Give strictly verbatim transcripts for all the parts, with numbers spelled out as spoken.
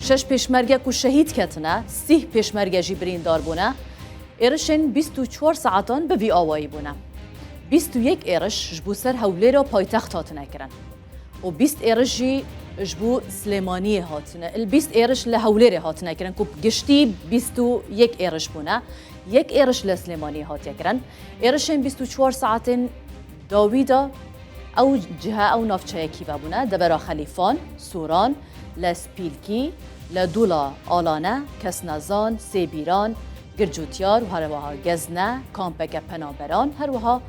Şeş pêşmerge ku şehîd ketine, sîh pêşmerge jî birîndar bûne. Êrişên bîst û çar saetan bi vî awayî bûne. Bîst û yek êriş ji bo ser Hewlêra paytext hatine kirin û bîst êriş jî ji bo Silêmaniyê hatine. Li bîst êriş li Hewlêrê hatine kirin ku giştî bîst û yek êriş bûne. Yek êriş li Silêmaniyê hatiye kirin. Êrişên bîst û çar saetên dawî de ew cihe, ew navçeyekî vebûne, devera Xelîfan, Sûran, Lespîlkî, Ledûla Alane, Kesnezan, Sêbîran, Gircûtiyar û herweha Gezne, kampeke penaberan, herweha,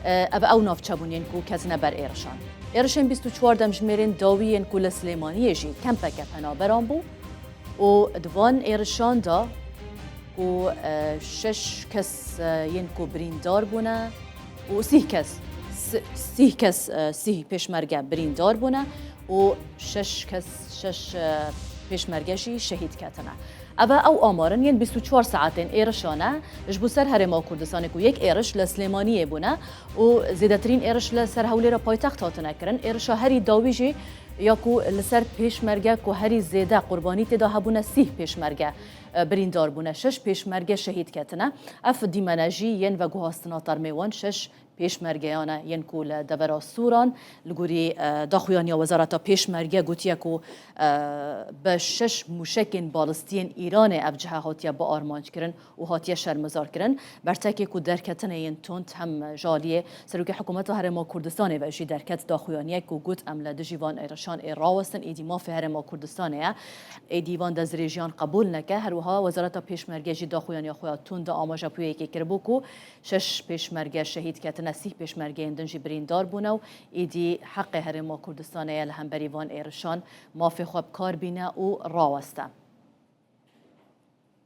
e, ev ew navçe bûn yên ku ketine ber êrişan. Êrişên bîst û çar demjimêrên dawî yên ku li Silêmaniyê jî kempeke penaberan bû û di van êrişan de ku, e, şeş kes, e, yên ku birîndar bûne û sîh kes, si-, sîh kes, e, sîh pêşmerge birîndar bûne û şeş kes, şeş, e, pêşmerge jî şehîd ketine. Ev e ew amar in yên bîst û çar saetên êrişan e ji bo ser Herêma Kurdistanê ku yek êriş li Silêmaniyê bûne û zêdetirîn êriş li ser Hewlêra paytext hatine kirin. Êrişa herî dawî jî ya ku li ser pêşmerge ku herî zêde qurbanî tê de hebûne sîh pêşmerge, e, birîndar bûne, şeş pêşmerge şehîd ketine. Ev dîmene jî yên veguhastina termê wan şeş pêşmergeyan e yên ku li devera Sûran li gorî, e, daxuyaniya Wezareta Pêşmerge gotiye ku, e, bi şeş mûşekên balistiyên Îranê ev cihe hatiye biarmanckirin û hatiye şermezarkirin. Bertekê ku derketinê yên tund hem ji aliyê Serokê Hikûmeta Herêma Kurdistanê ve jî derket, daxuyaniyek ku got, em li dijî van êrişan ê rawestin, êdî mafê Herêma Kurdistanê ye. Êdî van destdirêjiyan qebûl neke. Her wiha Wezareta Pêşmerge jî daxuyaniya xwe ya tund di amaja pûyekê kiribû ku şeş pêşmerge şehîd ketine, sîh pêşmergeyên din jî birîndar bûne û êdî heqê Herêma Kurdistanê ye li hemberî van êrişan mafê xwe bi kar bîne û raweste.